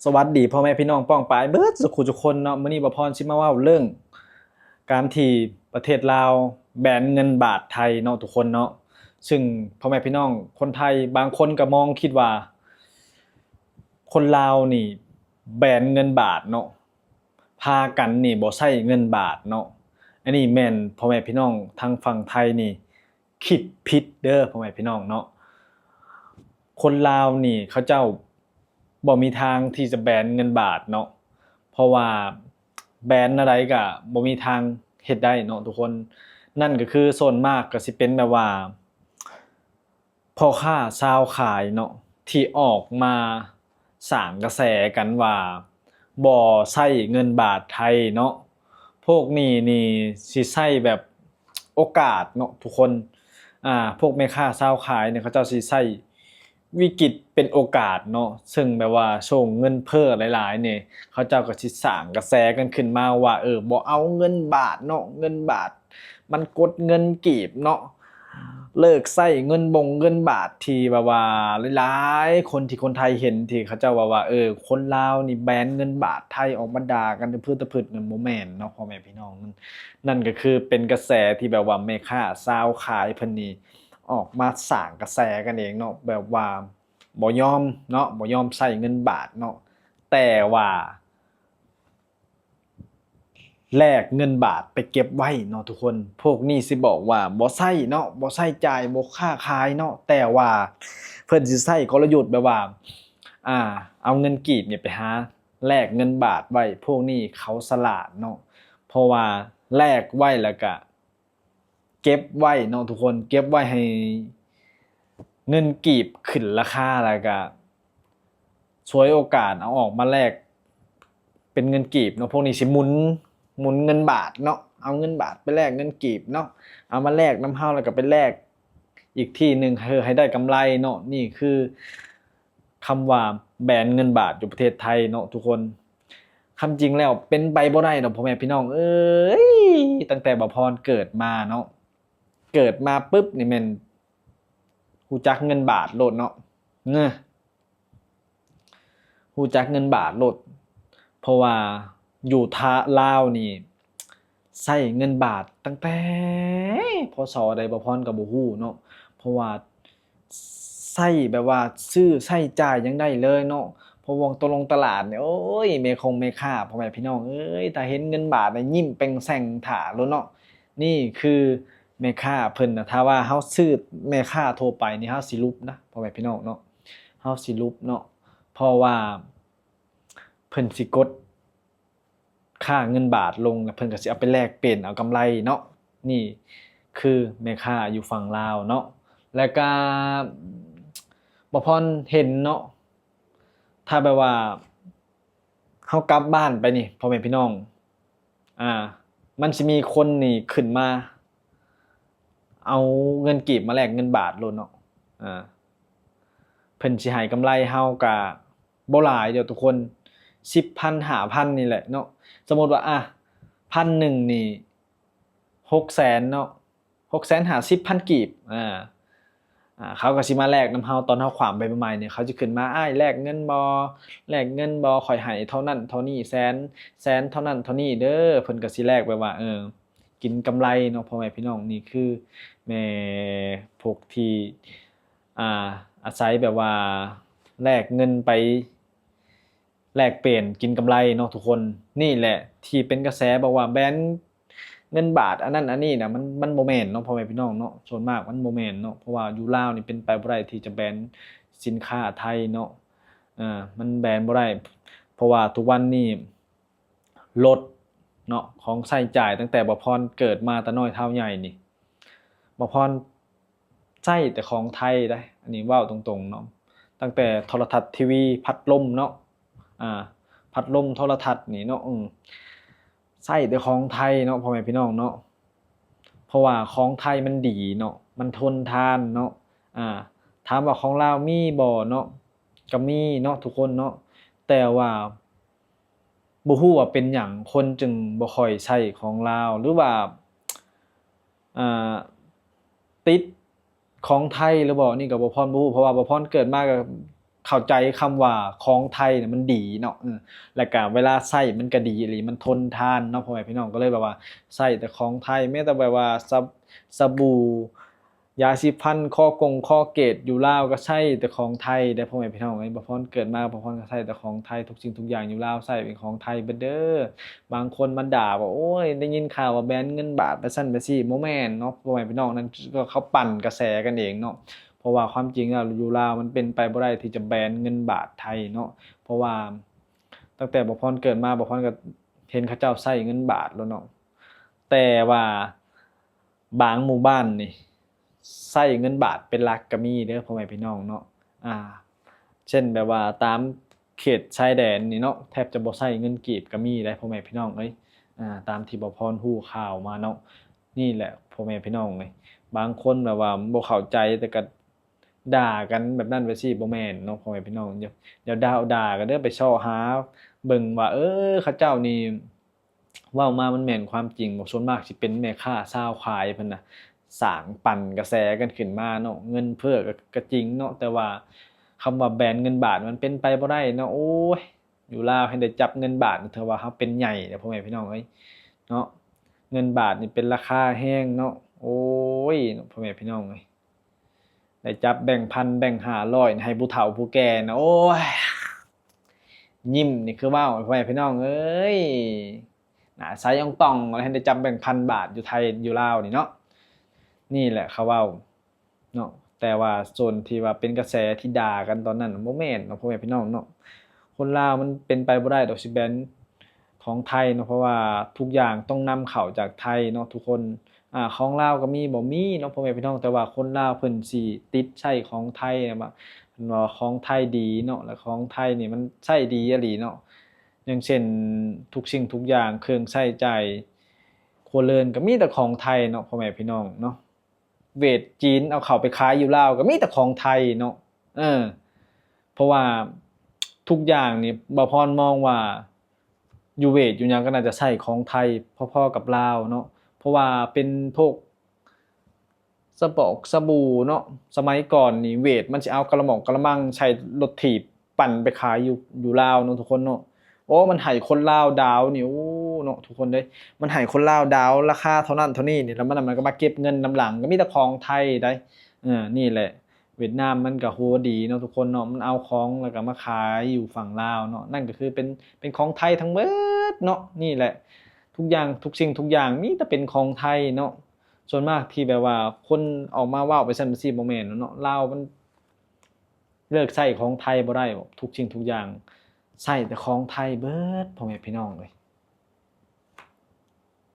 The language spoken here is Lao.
ສະຫວັດດີພໍ່ແມ່ພີ່ນ້ອງປ້ອງປາຍເບິດສູ່ຄູ່ສູ່ຄົນເນາະ. ມື້ນີ້ບ່າວພອນຊິມາເວົ້າເລື່ອງການທີ່ປະເທດລາວແບນເງິນບາດໄທເນາະທຸກຄົນເນາະ. ຊຶ່ງພໍ່ແມ່ພີ່ນ້ອງຄົນໄທບາງຄົນກໍມອງຄິດວ່າ ຄົນລາວນີ້ແບນເງິນບາດເນາະ, ພາກັນນີ້ບໍ່ໃຊ້ເງິນບາດເນາະ. ອັນນີ້ແມ່ນພໍ່ແມ່ພີ່ນ້ອງທາງຝັ່ງໄທນີ້ຄິດຜິດເດີພໍ່ແມ່ພີ່ນ້ອງເນາະ. ຄົນລາວນີ້ເຂົາເຈົ້າບໍ່ມີທາງທີ່ຈະແບນເງິນບາດເນາະ, ເພາະວ່າແບນແນວໃດກໍບໍ່ມີທາງເຮັດໄດ້ເນາະທຸກຄົນ. ນັ້ນກໍຄືສ່ວນມາກກໍຊິເປັນແບບວ່າ ພໍ່ຄ້າຊາວຂາຍເນາະ ທີ່ອອກມາສ້າງກະແສກັນວ່າບໍ່ໃຊ້ເງິນບາດໄທເນາະ. ພວກນີ້ນີ້ຊິໃຊ້ແບບໂອກາດເນາະທຸກຄົນ. ອາ ພວກແມ່ຄ້າຊາວຂາຍນີ້ ເຂົາເຈົ້າຊິໃຊ້ວິກິດເປັນໂອກາດເນາະ, ເຊິ່ງແບບວ່າຊ່ວງເງິນເຟີ້ຫຼາຍໆນີ້ ເຂົາເຈົ້າກໍຊິສ້າງກະແສກັນຂຶ້ນມາວ່າ ເອີ ບໍ່ເອົາເງິນບາດເນາະ, ເງິນບາດ ມັນກົດເງິນກີບເນາະ, ເລີກໃຊ້ເງິນບົງເງິນບາດ ທີ່ແບບວ່າຫຼາຍໆຄົນ ທີ່ຄົນໄທເຫັນ ທີ່ເຂົາເຈົ້າເວົ້າວ່າ ເອີ ຄົນລາວນີ້ແບນເງິນບາດໄທ ອອກມາດ່າກັນຕະພຶດຕະພຶດ. ນັ້ນບໍ່ແມ່ນເນາະພໍ່ແມ່ພີ່ນ້ອງ, ນັ້ນກໍຄືເປັນກະແສທີ່ແບບວ່າແມ່ຄ້າຊາວຂາຍເພິ່ນນີ້ອອກມາສ້າງກະແສກັນເອງເນາະ, ແບບວ່າບໍ່ຍອມເນາະ, ບໍ່ຍອມໃຊ້ເງິນບາດເນາະ, ແຕ່ວ່າ ແລກເງິນບາດໄປເກັບໄວ້ເນາະທຸກຄົນ. ພວກນີ້ຊິບອກວ່າບໍ່ໃຊ້ເນາະ, ບໍ່ໃຊ້ຈ່າຍ, ບໍ່ຄ້າຂາຍເນາະ, ແຕ່ວ່າເພິ່ນຊິໃຊ້ກົນລະຍຸດແບບວ່າ ອ່າ ເອົາເງິນກີບນີ້ໄປຫາແລກເງິນບາດໄວ້. ພວກນີ້ເຂົາສະຫຼາດເນາະ, ເພາະວ່າແລກໄວ້ແລ້ວກະ ເກັບໄວ້ເນາະທຸກຄົນ, ເກັບໄວ້ໃຫ້ເງິນກີບຂຶ້ນລາຄາ ແລ້ວກະສວຍໂອກາດເອົາອອກມາແລກເປັນເງິນກີບເນາະ. ພວກນີ້ຊິໝູນ ໝູນເງິນບາດເນາະ, ເອົາເງິນບາດໄປແລກເງິນກີບເນາະ, ເອົາມາແລກນຳເຮົາ ແລ້ວກະໄປແລກອີກທີ່ໜຶ່ງ ເພື່ອໃຫ້ໄດ້ກຳໄລເນາະ. ນີ້ຄື ຄຳວ່າແບນເງິນບາດຢູ່ປະເທດໄທເນາະທຸກຄົນ. ຄວາມຈິງແລ້ວເປັນໄປບໍ່ໄດ້ດອກພໍ່ແມ່ພີ່ນ້ອງເອີຍ, ຕັ້ງແຕ່ບ່າວພອນເກີດມາເນາະ, ເກີດມາປຶບນີ້ແມ່ນຮູ້ຈັກເງິນບາດໂລດເນາະ, ເນາະ, ຮູ້ຈັກເງິນບາດໂລດ. ເພາະວ່າຢູ່ທາ ລາວນີ້ ໃຊ້ເງິນບາດຕັ້ງແຕ່ ພ.ສ. ໃດ ບ່າວພອນກໍບໍ່ຮູ້ເນາະ, ເພາະວ່າໃຊ້ແບບວ່າຊື້ໃຊ້ຈ່າຍຍັງໄດ້ເລີຍເນາະ. ເພາະວ່າຕົວລົງຕະຫຼາດນີ້ ໂອ້ຍ ແມ່ຄົງແມ່ຄ້າ ພໍ່ແມ່ພີ່ນ້ອງເອີຍ ຖ້າເຫັນເງິນບາດນີ້ຍິ້ມແປ່ງແສ່ງຖ້າໂລດເນາະ. ນີ້ຄືແມ່ຄ້າເພິ່ນນະ, ຖ້າວ່າເຮົາຊື້ແມ່ຄ້າທົ່ວໄປນີ້ ເຮົາຊິຫຼຸບນະ ພໍ່ແມ່ພີ່ນ້ອງເນາະ, ເຮົາຊິຫຼຸບເນາະ, ເພາະວ່າເພິ່ນຊິກົດ ຄ່າເງິນບາດລົງ ແລ້ວເພິ່ນກໍຊິເອົາໄປແລກປ່ຽນເອົາກຳໄລເນາະ. ນີ້ຄືແມ່ຄ້າຢູ່ຝັ່ງລາວເນາະ. ແລ້ວກະບ່າວພອນເຫັນເນາະ, ຖ້າແບບວ່າເຮົາກັບບ້ານໄປນີ້ ພໍ່ແມ່ພີ່ນ້ອງ ອ່າ ມັນຊິມີຄົນນີ້ຂຶ້ນມາເອົາເງິນກີບມາແລກເງິນບາດໂລດເນາະ. ອ່າ ເພິ່ນຊິໃຫ້ກຳໄລເຮົາກະ ບໍ່ຫຼາຍດອກທຸກຄົນ, ສິບພັນ ຫ້າພັນນີ້ແຫຼະເນາະ. ສົມມຸດວ່າ ອ່ະ ພັນໜຶ່ງນີ້ ຫົກແສນເນາະ, ຫົກແສນຫ້າສິບພັນກີບ. ອ່າ ອ່າ ເຂົາກໍຊິມາແລກນຳເຮົາ ຕອນເຮົາຂວາມໄປໃໝ່ໆນີ້ ເຂົາຊິຂຶ້ນມາ ອ້າຍ ແລກເງິນບໍ່ ແລກເງິນບໍ່ ຂ້ອຍໃຫ້ເທົ່ານັ້ນເທົ່ານີ້ແສນ ແສນເທົ່ານັ້ນເທົ່ານີ້ເດີ. ເພິ່ນກໍຊິແລກແບບວ່າ ເອີ ກິນກຳໄລເນາະ ພໍ່ແມ່ພີ່ນ້ອງ. ນີ້ຄືແມ່ພວກທີ່ ອ່າ ອາໄສແບບວ່າແລກເງິນໄປ ແລກປ່ຽນກິນກຳໄລເນາະທຸກຄົນ. ນີ້ແຫຼະທີ່ເປັນກະແສບອກວ່າແບນເງິນບາດອັນນັ້ນອັນນີ້ນະ, ມັນ ມັນບໍ່ແມ່ນເນາະ ພໍ່ແມ່ພີ່ນ້ອງເນາະ, ສ່ວນມາກມັນບໍ່ແມ່ນເນາະ. ເພາະວ່າຢູ່ລາວນີ້ເປັນໄປບໍ່ໄດ້ທີ່ຈະແບນສິນຄ້າໄທເນາະ, ເອີ ມັນແບນບໍ່ໄດ້. ເພາະວ່າທຸກວັນນີ້ ລົດເນາະ ຂອງໃຊ້ຈ່າຍ ຕັ້ງແຕ່ບ່າວພອນເກີດມາແຕ່ນ້ອຍເທົ່າໃຫຍ່ນີ້ ບ່າວພອນໃຊ້ແຕ່ຂອງໄທໄດ໋. ອັນນີ້ເວົ້າຕົງໆເນາະ, ຕັ້ງແຕ່ໂທລະທັດ ທີວີ ພັດລົມເນາະ, ອ່າ ພັດລົມ ໂທລະທັດນີ້ເນາະ, ອື ໃຊ້ແຕ່ຂອງໄທເນາະ ພໍ່ແມ່ພີ່ນ້ອງເນາະ. ເພາະວ່າຂອງໄທມັນດີເນາະ, ມັນທົນທານເນາະ. ອ່າ ຖາມວ່າຂອງລາວມີບໍ່ເນາະ? ກໍມີເນາະທຸກຄົນເນາະ, ແຕ່ວ່າ ບໍ່ຮູ້ວ່າເປັນຫຍັງຄົນຈຶ່ງບໍ່ຄ່ອຍໃຊ້ຂອງລາວ ຫຼືວ່າ ອ່າ ຕິດຂອງໄທຫຼືບໍ່ ນີ້ກໍບໍ່ພອນບໍ່ຮູ້. ເພາະວ່າບໍ່ພອນເກີດມາກໍ ເຂົ້າໃຈຄຳວ່າຂອງໄທນະມັນດີເນາະ ເອີ ແລ້ວກະເວລາໃຊ້ມັນກະດີອີ່ຫຼີ ມັນທົນທານເນາະ ພໍ່ແມ່ພີ່ນ້ອງ ກໍເລີຍແບບວ່າໃຊ້ແຕ່ຂອງໄທ ແມ້ແຕ່ແບບວ່າສະ ສະບູ ຢາສີຟັນ ຄໍກົງຄໍເກດ ຢູ່ລາວກໍໃຊ້ແຕ່ຂອງໄທເດ້ ພໍ່ແມ່ພີ່ນ້ອງເອີຍ. ບ່າວພອນເກີດມາ ບ່າວພອນກໍໃຊ້ແຕ່ຂອງໄທ ທຸກສິ່ງທຸກຢ່າງຢູ່ລາວໃຊ້ເປັນຂອງໄທເບິດເດີ. ບາງຄົນມາດ່າວ່າ ໂອ້ຍ ໄດ້ຍິນຂ່າວວ່າແບນເງິນບາດ ໄປຊັ້ນໄປຊີ້ ບໍ່ແມ່ນເນາະ ພໍ່ແມ່ພີ່ນ້ອງ ນັ້ນກໍເຂົາປັ່ນກະແສກັນເອງເນາະ. ເພາະວ່າຄວາມຈິງແລ້ວຢູ່ລາວມັນເປັນໄປບໍ່ໄດ້ທີ່ຈະແບນເງິນບາດໄທເນາະ ເພາະວ່າຕັ້ງແຕ່ບ່າວພອນເກີດມາ ບ່າວພອນກໍເຫັນເຂົາເຈົ້າໃຊ້ເງິນບາດແລ້ວເນາະ. ແຕ່ວ່າບາງໝູ່ບ້ານນີ້ໃຊ້ເງິນບາດເປັນຫຼັກກໍມີເດີ ພໍ່ແມ່ພີ່ນ້ອງເນາະ. ອ່າ ເຊັ່ນແບບວ່າຕາມເຂດຊາຍແດນນີ້ເນາະ ແທບຈະບໍ່ໃຊ້ເງິນກີບກໍມີໄດ໋ ພໍ່ແມ່ພີ່ນ້ອງເອີຍ. ອ່າ ຕາມທີ່ບ່າວພອນຮູ້ຂ່າວມາເນາະ. ນີ້ແຫຼະ ພໍ່ແມ່ພີ່ນ້ອງເອີຍ ບາງຄົນແບບວ່າບໍ່ເຂົ້າໃຈ ແຕ່ກໍ ດ່າກັນແບບນັ້ນແບບຊີ້ ບໍ່ແມ່ນເນາະ ພໍ່ແມ່ພີ່ນ້ອງ. ຢ່າ ຢ່າດ່າ ດ່າກັນເດີ ໄປເຊາະຫາເບິ່ງວ່າ ເອີ ເຂົາເຈົ້ານີ້ເວົ້າມາມັນແມ່ນຄວາມຈິງບໍ່. ສ່ວນມາກຊິເປັນແມ່ຄ້າຊາວຂາຍເພິ່ນນະ ສ້າງປັ່ນກະແສກັນຂຶ້ນມາເນາະ. ເງິນເຟີ້ກໍ ກໍຈິງເນາະ ແຕ່ວ່າຄຳວ່າແບນເງິນບາດມັນເປັນໄປບໍ່ໄດ້ເນາະ. ໂອ້ຍ ຢູ່ລາວແຮ່ງໄດ້ຈັບເງິນບາດ ຖືວ່າເຮົາເປັນໃຫຍ່ແລ້ວ ພໍ່ແມ່ພີ່ນ້ອງເອີຍເນາະ. ເງິນບາດນີ້ເປັນລາຄາແຮງເນາະ. ໂອ້ຍ ພໍ່ແມ່ພີ່ນ້ອງເອີຍ ໄດ້ຈັບແບງພັນ ແບງຫ້າຮ້ອຍໃຫ້ຜູ້ເຖົ້າຜູ້ແກ່ນະ ໂອ້ຍ ຍິ້ມນີ້ຄືເວົ້າ ພໍ່ແມ່ພີ່ນ້ອງເອີຍ ໜ້າໃສອອງຕອງ ແລ້ວເຫັນໄດ້ຈັບແບງພັນບາດຢູ່ໄທຢູ່ລາວນີ້ເນາະ. ນີ້ແຫຼະເຂົາເວົ້າເນາະ. ແຕ່ວ່າສ່ວນທີ່ວ່າເປັນກະແສທີ່ດ່າກັນຕອນນັ້ນ ບໍ່ແມ່ນເນາະ ພໍ່ແມ່ພີ່ນ້ອງເນາະ. ຄົນລາວມັນເປັນໄປບໍ່ໄດ້ດອກຊິແບນ ຂອງໄທເນາະ ເພາະວ່າທຸກຢ່າງຕ້ອງນຳເຂົ້າຈາກໄທເນາະທຸກຄົນ. ອາ ຂອງລາວກໍມີບໍ່ມີເນາະ ພໍ່ແມ່ພີ່ນ້ອງ ແຕ່ວ່າຄົນລາວເພິ່ນຊິຕິດໃຊ້ຂອງໄທ ແບບວ່າຂອງໄທດີເນາະ ແລະຂອງໄທນີ້ມັນໃຊ້ດີອີ່ຫຼີເນາະ. ຢ່າງເຊັ່ນ ທຸກສິ່ງທຸກຢ່າງ ເຄື່ອງໃຊ້ຈ່າຍຄົວເຮືອນກໍມີແຕ່ຂອງໄທເນາະ ພໍ່ແມ່ພີ່ນ້ອງເນາະ. ເວດຈີນເອົາເຂົ້າໄປຂາຍຢູ່ລາວກໍມີແຕ່ຂອງໄທເນາະ. ເອີ ເພາະວ່າທຸກຢ່າງນີ້ ບ່າວພອນມອງວ່າຢູ່ເວດຢູ່ຫຍັງກໍໜ້າຈະໃຊ້ຂອງໄທພໍໆກັບລາວເນາະ ເພາະວ່າເປັນພວກສະປອກສະບູເນາະ. ສະໄໝກ່ອນນີ້ເວດມັນຊິເອົາກະລະໝອງກະລະມັງໃສ່ລົດຖີບ ປັ່ນໄປຂາຍຢູ່ ຢູ່ລາວເນາະທຸກຄົນເນາະ. ໂອ້ ມັນໃຫ້ຄົນລາວດາວນີ້ ໂອ້ ເນາະທຸກຄົນເດ້ ມັນໃຫ້ຄົນລາວດາວລາຄາເທົ່ານັ້ນເທົ່ານີ້ນີ້ ແລ້ວມັນ ມັນກໍມາເກັບເງິນນຳຫຼັງ ກໍມີແຕ່ຂອງໄທໄດ໋. ເອີ ນີ້ແຫຼະ ຫວຽດນາມມັນກໍຫົວດີເນາະທຸກຄົນເນາະ ມັນເອົາຂອງແລ້ວກໍມາຂາຍຢູ່ຝັ່ງລາວເນາະ ນັ້ນກໍຄືເປັນ ເປັນຂອງໄທທັງເບິດເນາະ. ນີ້ແຫຼະ ທຸກຢ່າງ ທຸກສິ່ງທຸກຢ່າງມີແຕ່ເປັນຂອງໄທເນາະ. ສ່ວນມາກທີ່ແບບວ່າຄົນອອກມາເວົ້າໄປຊັ້ນໄປຊີ້ ບໍ່ແມ່ນເນາະ ລາວມັນ ເລີກໃຊ້ຂອງໄທບໍ່ໄດ້ ທຸກສິ່ງທຸກຢ່າງໃຊ້ແຕ່ຂອງໄທເບິດ ພໍ່ແມ່ພີ່ນ້ອງເອີຍ.